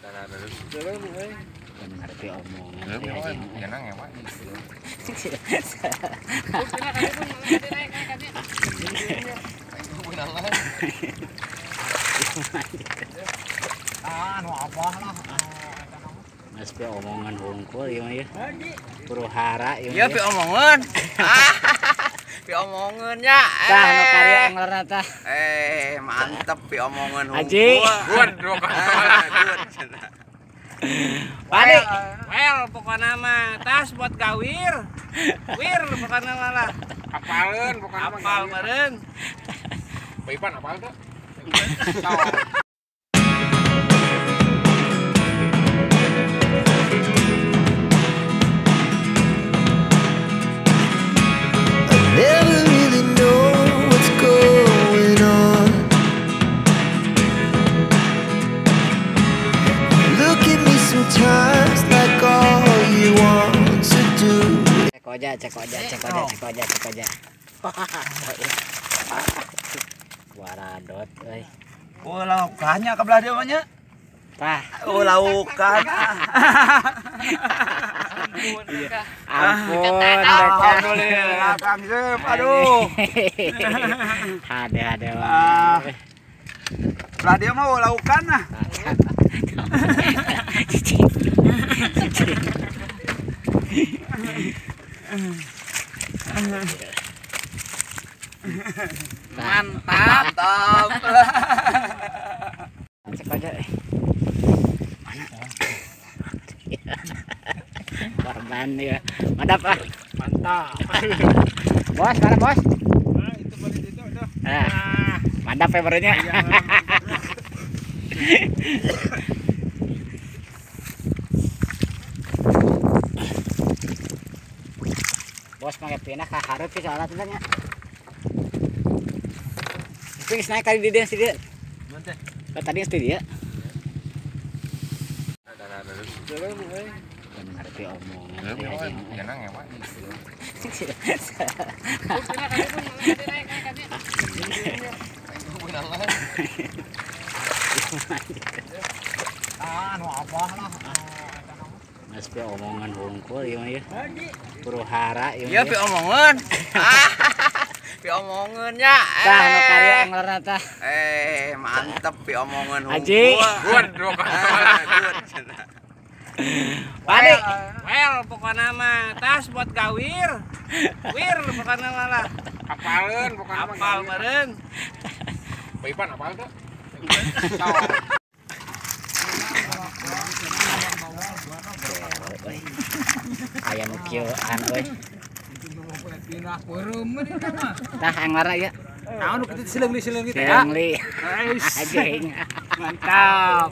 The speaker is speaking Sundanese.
Ngerti omongan. Mas pe omongan hungkul ieu mah ya. Huru-hara ieu. Iya pe omongan. Pe omongan nya. Tah nu karya anglerna tah. Mantep pe omongan hungkul. Haji. Pade. Well pokona mah tas buat gawir. Wir pokona mah lah. Apaleun pokona mah. Apal meureun. Pak Ipan apal teh? Never really know what's going on. Look at me sometimes like all you want to do. Cek aja, cek aja, cek aja, cek aja, cek aja. Waradot euy. Oh, laukannya ka belah dieu mah nya. Tah. Oh, laukan. Ampun, alhamdulillah Kang Sep, aduh. Hade-hade wae. Belah dieu mah laukan ah. Mantap. Mantap. Cek aja. Mana? Korban ya. Mantap ah. Mantap. Bos, mana bos? Nah, itu balik itu udah. Nah, mantap ya barunya. Bos pakai pindah ka hareup sih soalnya teh nya. Itu geus naik tadi di dieu si dieu. Mun teh. Tadi geus di dieu. Ngerti omongan. Mas pe omongan hungkul ieu mah ya. Huru-hara ieu. Iya pe omongan. Pe omongan nya. Tah nu karya anglerna tah. Mantep pe omongan hungkul. Haji. Pade. Well pokona mah tas buat gawir. Wir pokona mah lah. Apaleun pokona mah. Apal meureun. Pak Ipan apal teh? Aya nu kieuan euy. Tah anglerna ieu. Naon nu kitu sileungli-sileungli teh. Sileungli. Anjing. Mantap.